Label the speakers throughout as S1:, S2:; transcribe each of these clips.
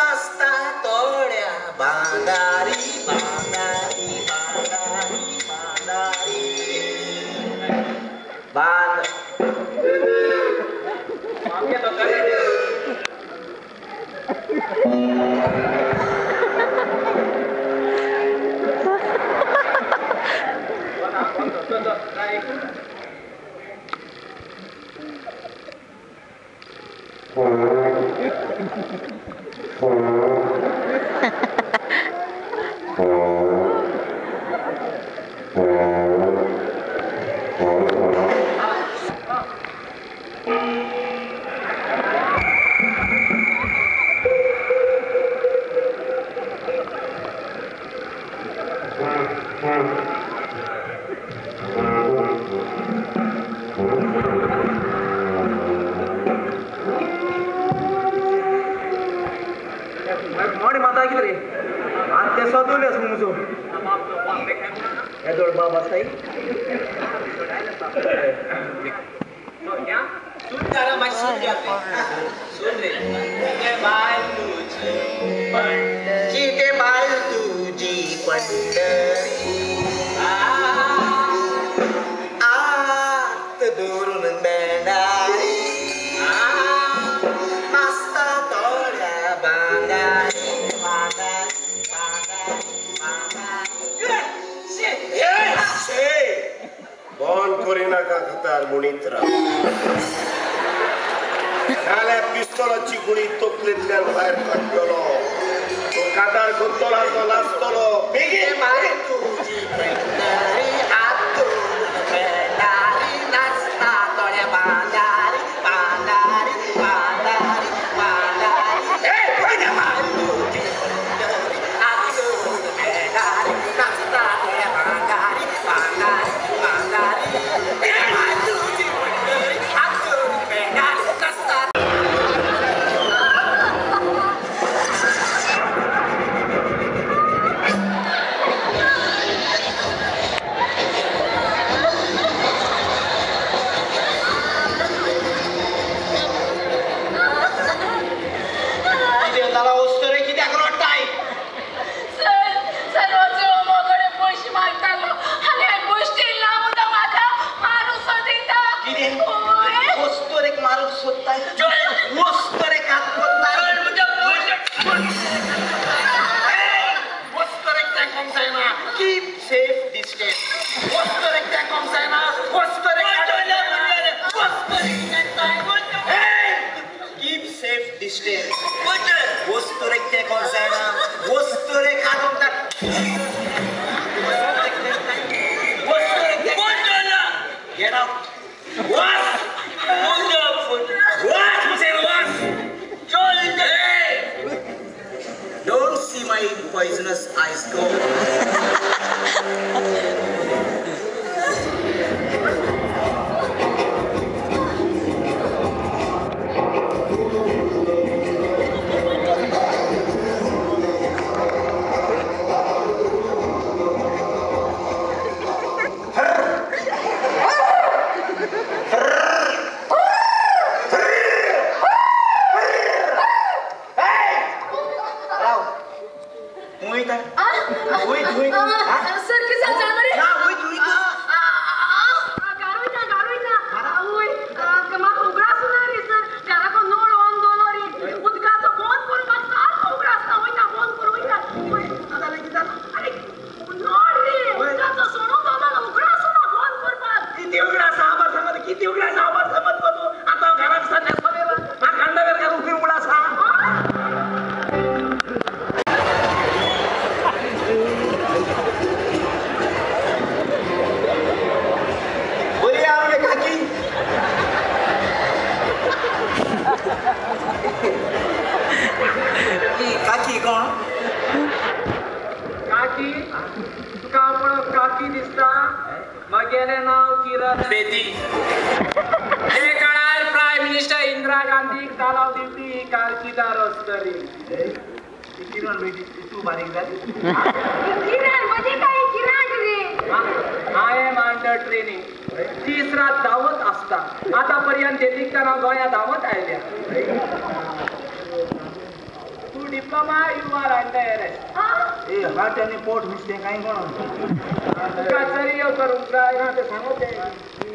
S1: नाचता तोड्या बांदारी बांदारी बांदारी बांदारी बांद
S2: Poisonous eyes go. Diploma, you are under arrest.
S1: A heart आनी पोट नुस्तें कांय कोण
S2: तुका चरयो करूंक जाय.
S1: ना तें सांगो तें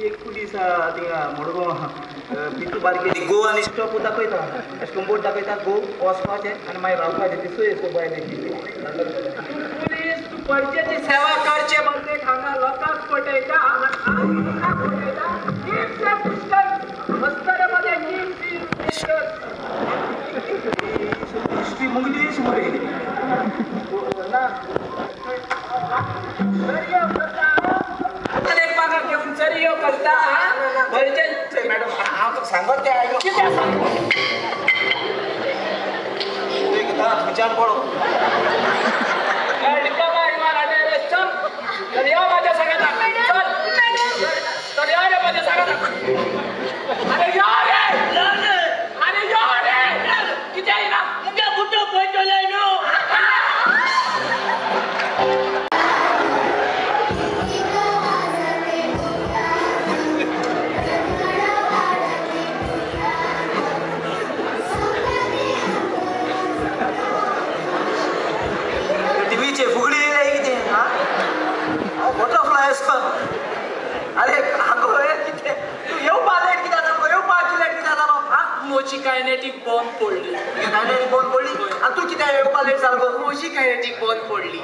S1: एक पुलीस आहा थिंगा मडगांव पितू बारकेली गो आनी स्टॉप दाखयता अशें करून बोट दाखयता गो वचपाचें आनी मागीर रावपाचें ती सोय सो बायलेची.
S2: पुलीस तूं पडचेची सेवा करचे बदलेक हांगा लोकांक फटयता. लोकांक फटयता. Keep safe distance. वचतले मदें कीप सेफ डिस्टन्स.
S1: हिस्ट्री मुगली मरे ना
S2: चरयो करता एक पाका घेवन चरयो करता.
S1: मॅडम हांव तुका सांगत तें आयको.
S2: कितें सांगू?
S1: खंयच्यान पडो.
S2: Diploma, you are under arrest. चल चल यो म्हाज्या सांगाता. चल चल यो रे म्हाज्या सांगाता. अरे यो रे, अरे यो रे, कितें येयना
S3: मुगे बुटो पळयतले न्हू.
S1: टीव्हीचे फुगडी येयल्या कितें आं बटरफ्लाय आसता. अरे आगो हें कितें तूं येवपा लेट कित्याक जालो? येवपा लेट कित्याक जालो? आं
S2: म्हजी कायनेटीक बॉम्ब पडली.
S1: कायनेटीक बॉम्ब पडली आनी तूं कित्याक येवपा लेट जालो?
S2: म्हजी कायनेटीक बॉम्ब पडली.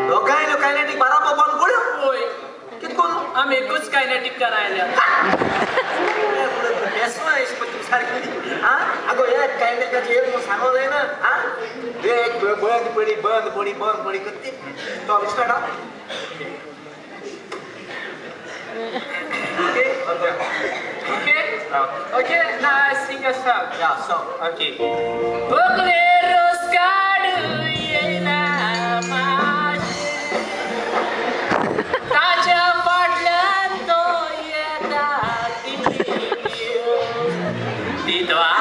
S1: दोगांयल्यो कायनेटीक बाराबर बॉम्ब पडल्यो?
S2: हय.
S1: कितें करून?
S2: आमी एकूच कायनेटीक करायल्या.
S1: सारकी आं आगो हे कायनेटिकाचेर म्हूण सांगो जायना. आं एक बंद पडी बंद पडी बंद पडी करती तो start. Okay?
S2: Okay? Okay, now I sing a song.
S1: Yeah, song.
S2: Okay. Bukle रोज काडू येयला माशे, ताच्या फाटल्यान तो येता तितवा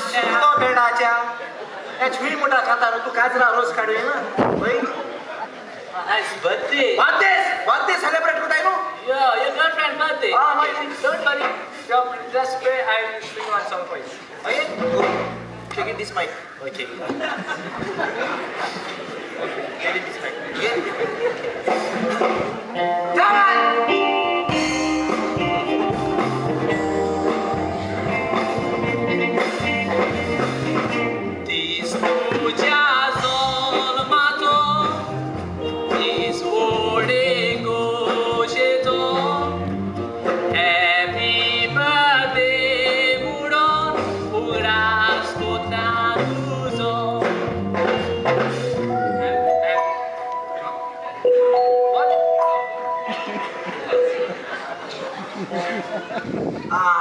S1: सुतो बेडाच्या हे छुई मोठा खाता न्हू तूं काजरा रोज काडू येना. हय.
S2: Nice birthday.
S1: Birthday, birthday celebrate करताय न्हू?
S2: Yeah, your girlfriend birthday.
S1: Ah, my.
S2: Don't worry. Just pray. I will sing one song for you.
S1: Okay? Go. Take it this mic.
S2: Okay.
S1: Okay. Take it this mic. Okay?
S2: Come on. This puja zolmato, this wode gosheto. Happy birthday, Muron, uras kota tuzo. What?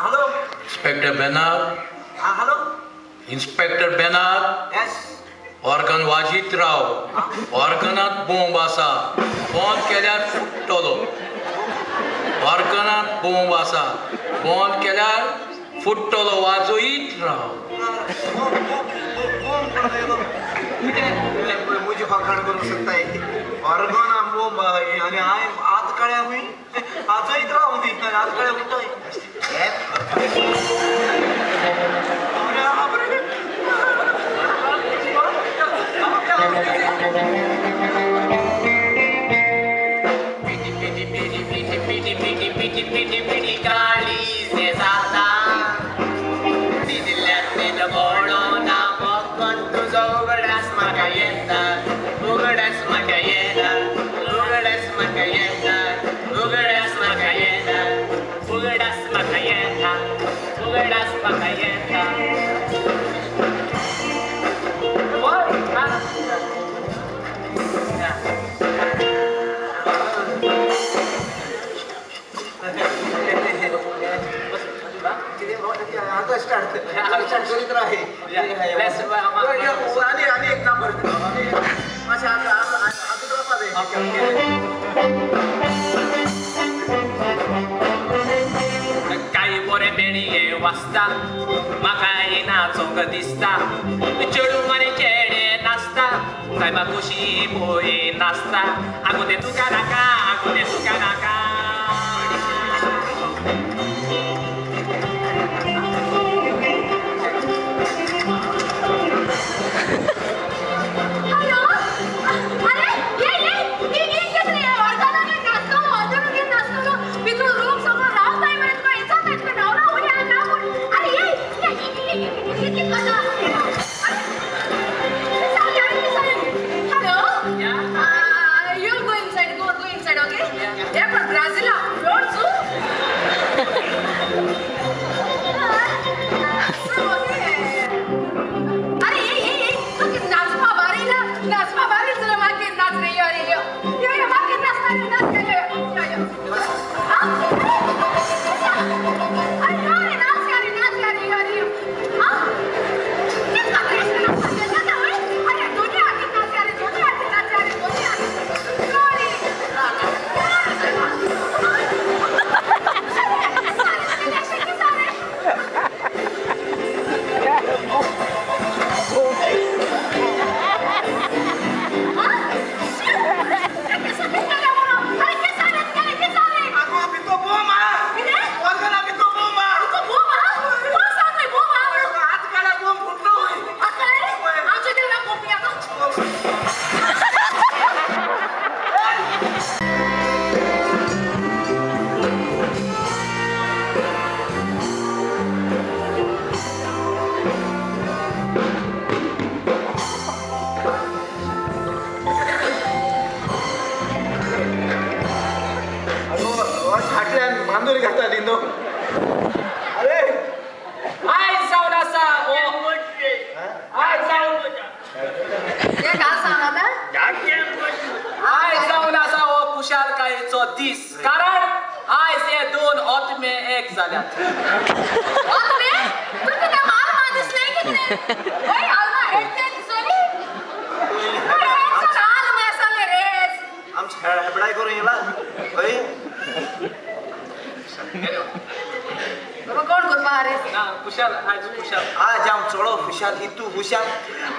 S1: Hello.
S4: Inspector Bernard.
S1: Hello.
S4: Inspector Bernard.
S1: Yes.
S4: Organ वाजीत राव. ऑर्गनात बोंब आसा. बंद केल्यार फुट्टलो. ऑर्गनात बोंब आसा. बंद केल्यार फुट्टलो. वाजयत राव.
S1: म्हजी फकाण करूंक सोदताय. ऑर्गना बोंब आनी हांवें आत काळ्या खंय वाजयत राव न्ही आत काळ्या म्हणटाय.
S2: पिटी पिटी पिटी पिटी पिटी पिटी पिटी पिटी पिटी काळीज जाता. दिल्ल्यात न्हीद पडोना फकत तुजो उगडास म्हाका येता. उगडास म्हाका येता. उगडास म्हाका येता. उगडास म्हाका येता. उगडास म्हाका येता. उगडास म्हाका येता. What? Yeah.
S1: आतां स्टार्ट स्टार्ट करीत राव. आनी आनी एक नंबर मातशें आतां आतां रावपा जाय.
S2: कांय बरें बेणये वाचता म्हाका नाचोंक दिसता. चेडूं आनी चेडे नाचता सायबा खुशी पळय नाचता. आगो तें तुका नाका, आगो तें तुका नाका. खुशालकायेचो दीस, कारण आयज हे दोन आत्मे एक जाल्यात.
S5: आत्मे? तुका त्या मालमा दिसलें कितें? वय आलमा हेडते दिसली? आलमा आसले रे.
S1: आमचे हेबडाय करून येला. हय?
S5: कोण करपा रे?
S2: ना खुशाल आज खुशाल.
S1: आज हांव चलो खुशाल, इतू खुशाल.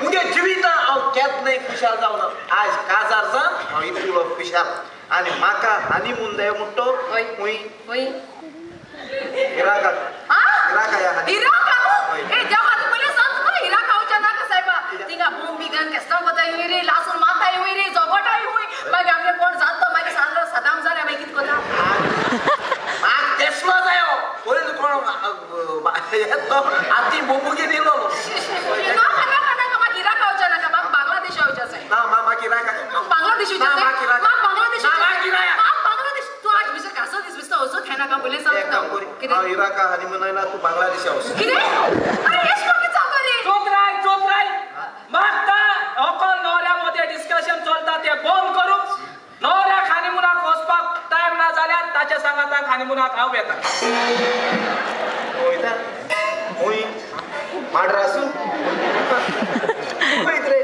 S1: मुगे जिविता हांव केन्नाय खुशाल जावना. आज काजार जावन हांव इतलो खुशाल. आनी म्हाका हनीमून जाय म्हणटो खंय?
S5: खंय?
S1: इराकाक. इराका या हनी.
S5: इराका? ए देवा तूं पयलीं सांग तुका इराका वचूं नाका सायबा. थिंगा बॉम्ब बी घान केस्तांव कोताय हुंय रे, लासून मारताय हुंय रे, झगोटाय हुंय. मागीर आमगे कोण जाता मागीर सांगलो सदाम जाल्यार मागीर कितें कोता?
S1: म्हाका तेसलो जायो. पयलीं कोण येतो आती बोंबुगे दिलो.
S5: नाका नाका नाका म्हाका इराका वचूं नाका. म्हाका बांगलादेशा वचूं जाय.
S1: ना म्हाका इराका.
S5: बांगलादेश वचूं जाय.
S1: म्हाका
S5: बांगलादेश. म्हाका बांगलादेश. तूं आज भितर घासो दीस बिसतो वचूं थंय नाका पयलीं सांग
S1: एक काम कर, हांव इराका हनीमून आयला, तूं बांगलादेशा वच.
S5: कितें? अरे एश कोण कितें सांगता रे?
S2: चोत्राय चोत्राय म्हाका होकल न्हवऱ्या मदें डिस्कशन चलता तें बंद करूंक. न्हवऱ्याक हनीमुनाक वचपाक टायम ना जाल्यार ताच्या सांगाताक हनीमुनाक हांव येता.
S1: वयता खंय? माड्रासू? खंय रे?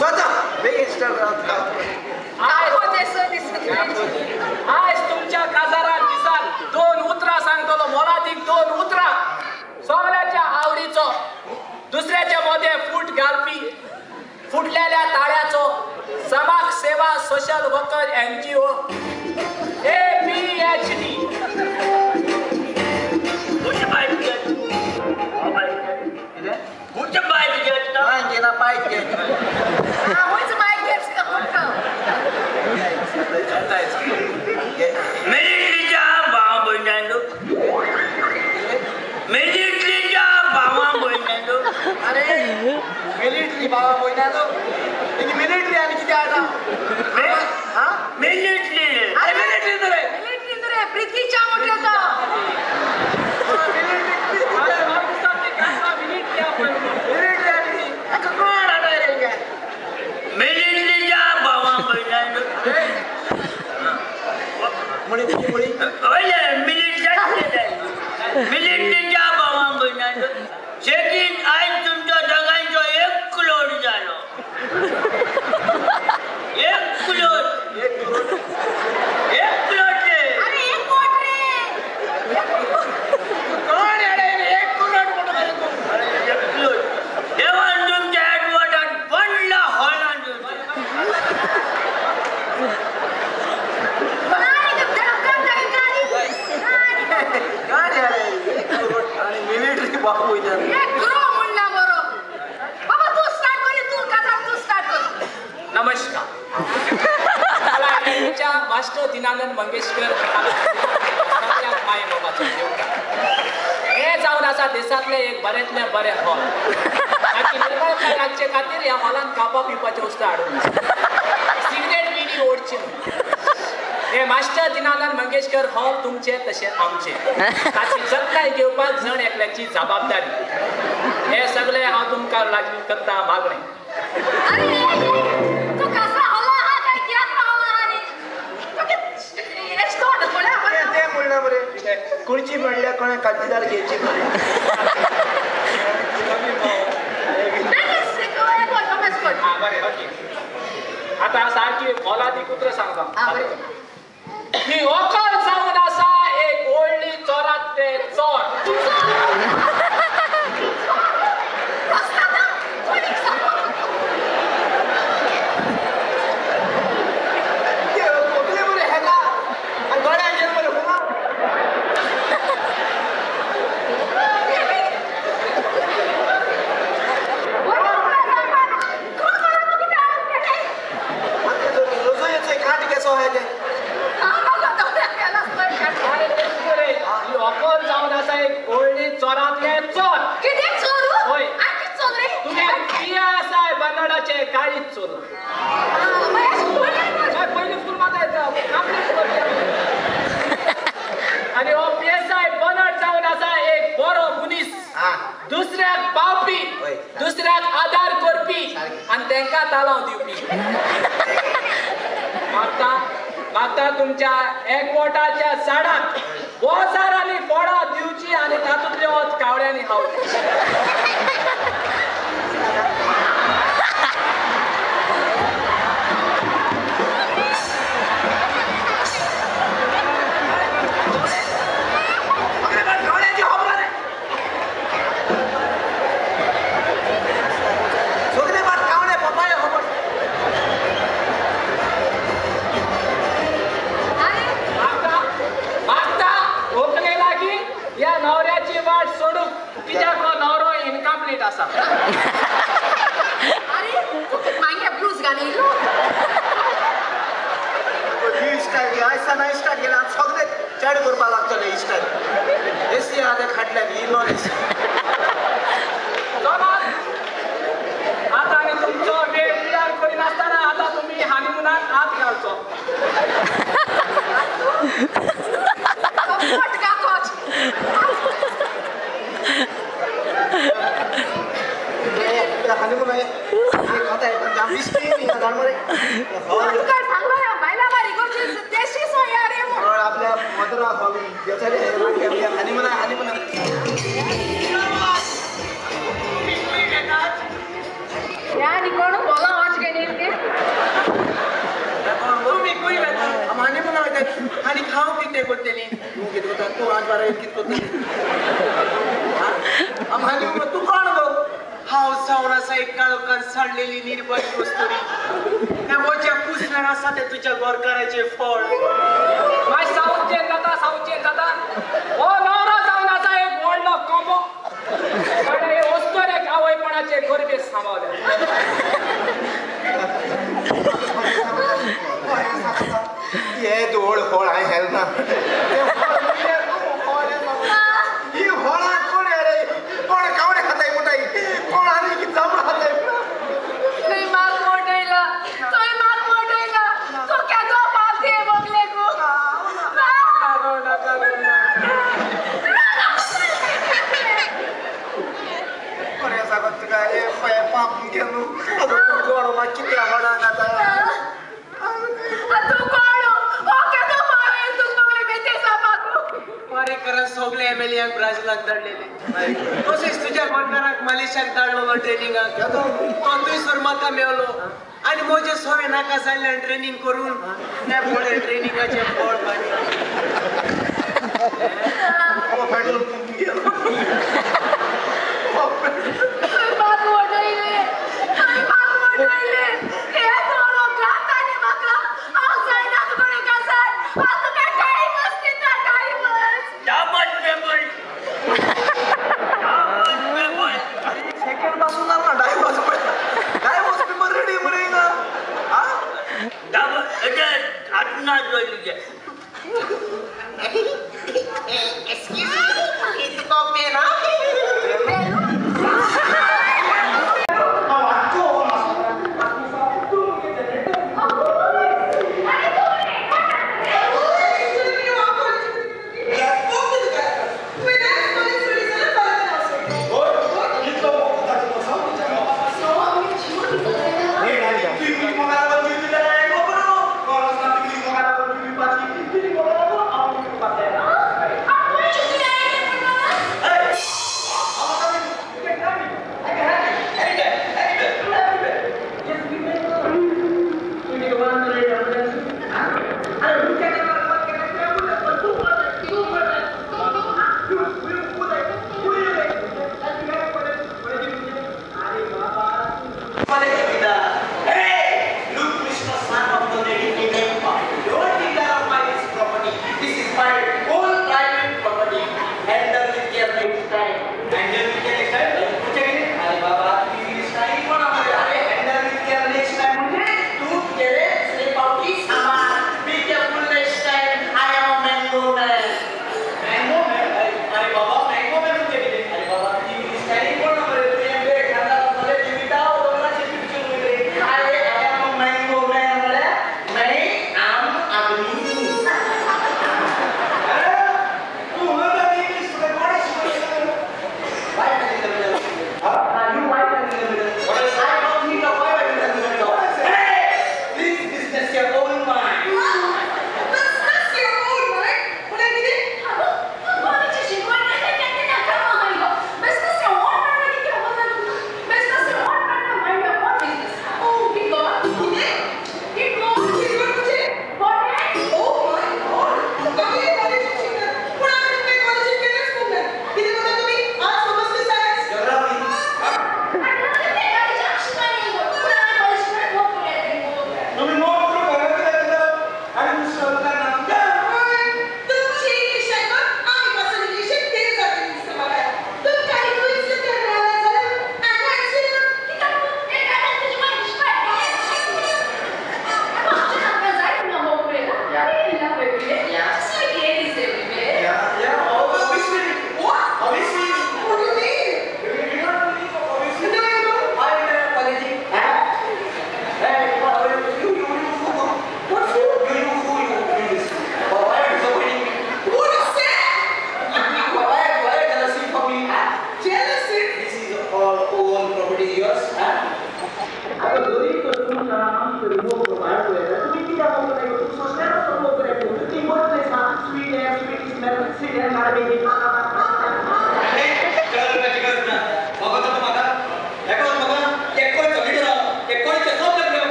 S1: वता बेगीन स्टार्ट जाता.
S2: आयज तुमच्या काजारान दिसान दोन उतरां सांगतलो, मोलादीक दोन उतरां. सगळ्याच्या आवडीचो, दुसऱ्याच्या मदें फूट घालपी, फुटलेल्या ताळ्याचो समाज सेवा सोशल वर्कर NGO APHD.
S3: मिलिटरीच्या भावा भयणांनो, मिलिटरीच्या भावा भयणांनो.
S1: अरे मिलिटरी भावा भयणांनो, मिलिटरी आनी कितें आसा?
S3: मिलिटरी.
S1: अरे मिलिटरी न्हू रे,
S5: मिलिटरी न्हू रे, पृथ्वीच्या मोठे तो.
S1: मिलिटरी आनी कोण आसा रे?
S3: मिलिटरीच्या भावा भयणांनो. मिलिटरीच्या भावा भयणांनो, शेकीन आयज तुमच्या दोगांचो 1 करोड जालो. 1 करोड. 1 करोड रे.
S5: अरे 1 कोट रे.
S1: कोण येडे रे? 1 करोड म्हणून मरे तूं.
S3: 1 करोड. देवान तुमच्या एडवर्डान पडला हॉलान.
S1: मिलिटरी बाबू
S2: नमस्कार. मास्टर दिनानंद मंगेशकर माय बाबाचो देवता हे जावन आसा देशांतलें एक बरेंतलें बरें हॉल. ताची निर्मळताय राखचे खातीर ह्या हॉलान खावपा पिवपाच्यो वस्तू हाडून सिगरेट बिडी ओडची न्हू. हे मास्टर दिनानंद मंगेशकर हॉल तुमचे तशें आमचे, ताची जतनाय घेवपाक जण एकल्याची जबाबदारी. हे सगळें हांव तुमकां लागीं करता मागणें.
S1: तें म्हणलां मरे, खुर्ची म्हणल्यार कोणें काजीदार घेवची मरे.
S2: बरें ओके, आतां सारकी मोलादीक उतरां सांगता. ही होकल जावन आसा एक व्हडली चोरांतले चोर. आनी हो पीएसआय बनट जावन आसा एक बरो मनीस, दुसऱ्याक पावपी, दुसऱ्याक आदार करपी आनी तेंकां तालांव दिवपी. मागता मागता तुमच्या एकवटाच्या झाडाक वोसार आनी फळां दिवची आनी तातूंतले वच कावळ्यांनी खावचें.
S5: अरे तू मागे ब्लूज गाणी
S1: स्टाईल आयसा ना स्टार्ट केला सगळे चड करपाक लागतले स्टाईल एसी आहा ते खाटल्यान इलो
S2: आतां आनी तुमचो वेळ पिड्यार करिनासतना आतां तुमी हनीमुनाक हात घालचो.
S1: हनीमून खाता आपल्या मदरा हनीमून हनीमून हनीमून आनी खावंक कितें करतली तूं कितें करता तूं आज बारा कितें करतली हनीमून तूं कोण गो?
S2: हांव जावन आसा एक काळोखान साडलेली निर्भय कस्तुरी. त्या म्हज्या कुसण्यार आसा तें तुज्या गोरकाराचें फळ. मागीर सावथ चेंज जाता सावथ चेंज जाता. हो नवरो जावन आसा एक व्हडलो कोंबो. ताणें हे अस्तुरेक आवयपणाचे गरबे सांबाळ्ळे.
S1: हे दोळ फळ हांवें हेलना ही फळां कोण कोण कावडे खाताय म्हणटाय कोण आनी कितें जांबळां खाताय.
S5: थंय माग मोडयला थंय माग मोडयला तूं केदो पावते बगले गो.
S1: कोण सांगत तुका हे पळय पाप घेवन कोण मागीर कितें फळां खाता.
S5: तूं कोण हो केदो पावय तूं बगले बेते सापाकू.
S2: पारेकरान सगळे एमएलएक ब्राझिलाक धाडलेले तशेंच तुज्या गोरकाराक मलेशियाक धाडलो ट्रेनिंगाक. तो थंयसर म्हाका मेवलो आनी म्हजें सगळें नाका जाल्ल्यान ट्रेनींग करून त्या फुडें ट्रेनिंगाचें फळ बानी.
S1: Excuse me, it's ना?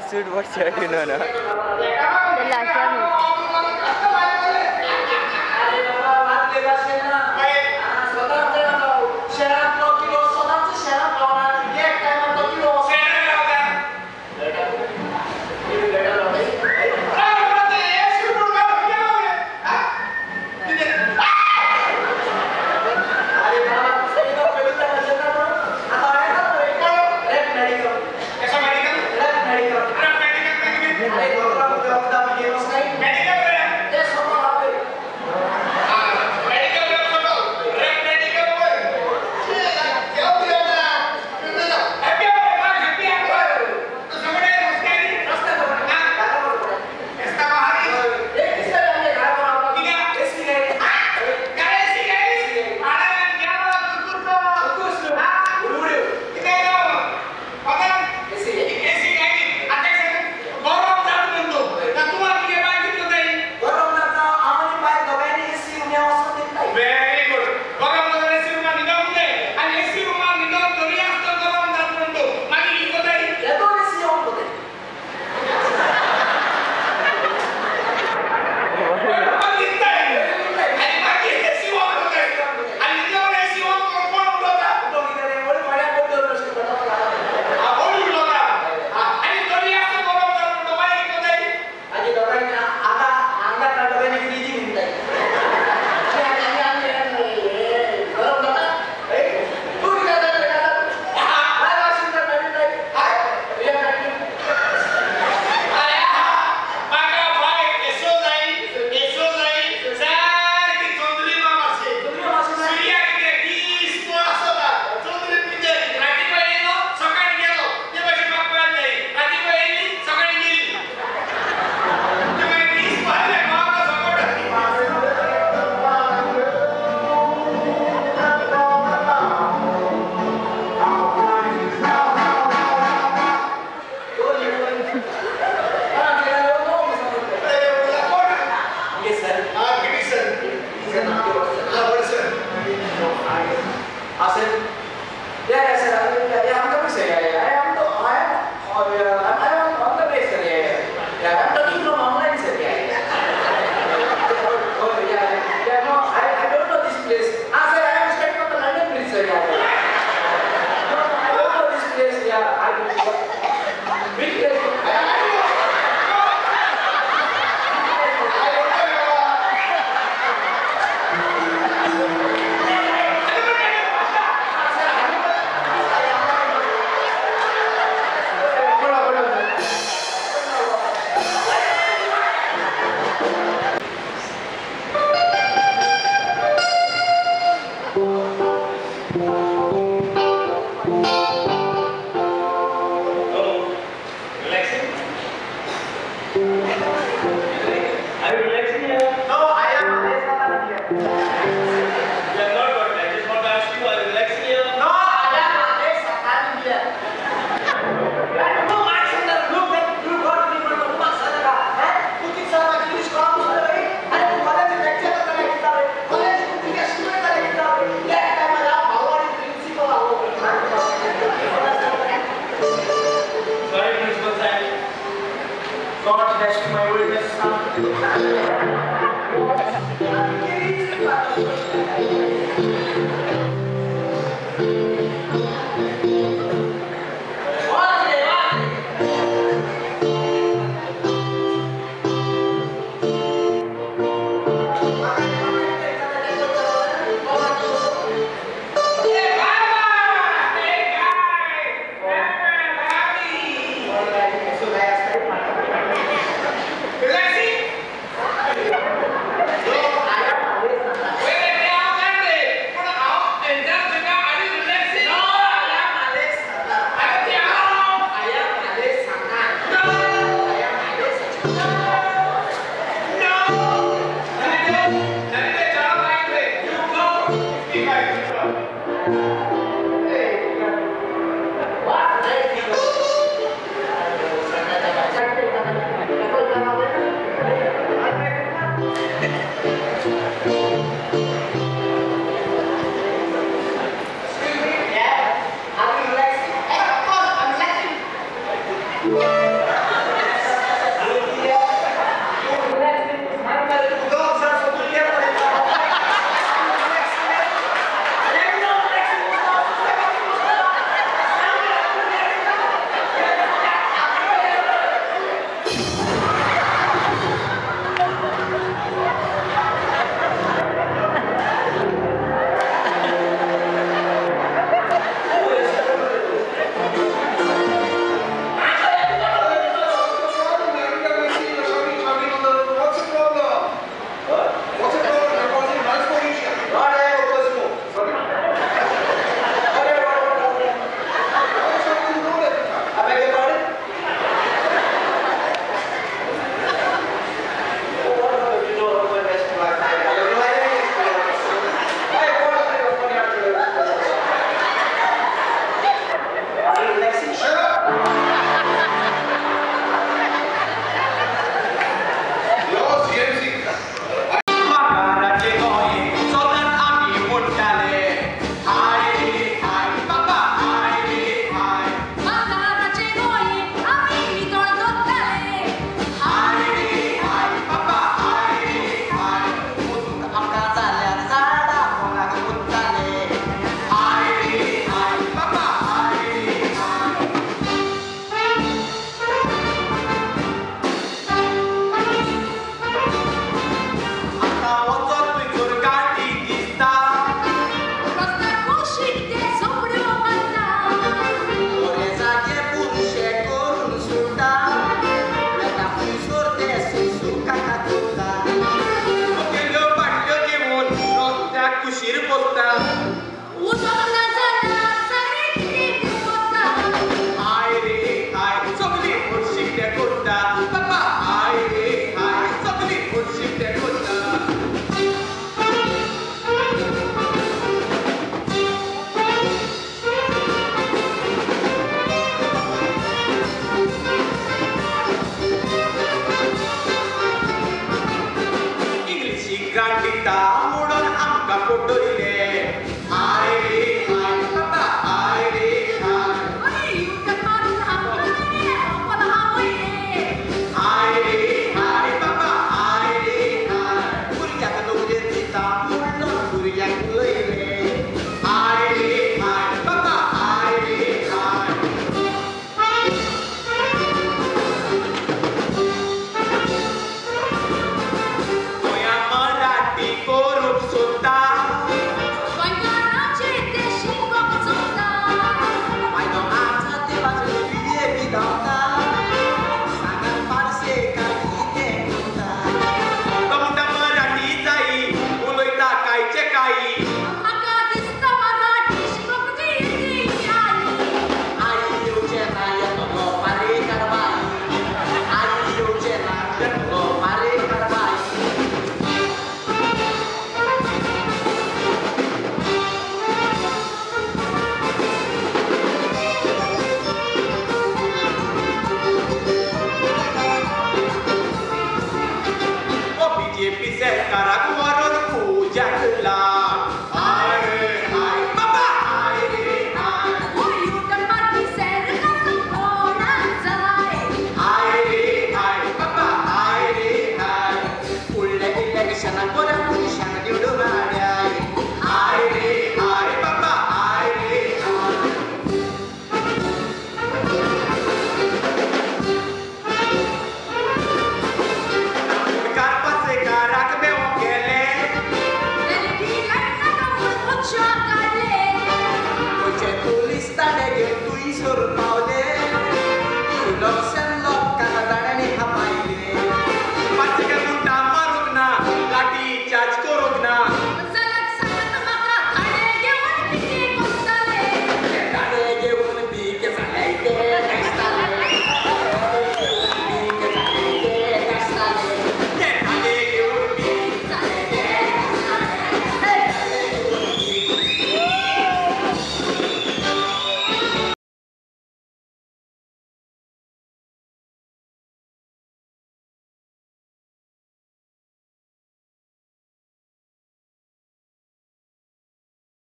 S2: Suit what shirt, you know, no?
S6: The last one.
S1: Excuse me, yeah? Are you relaxing? Of course, I'm relaxing.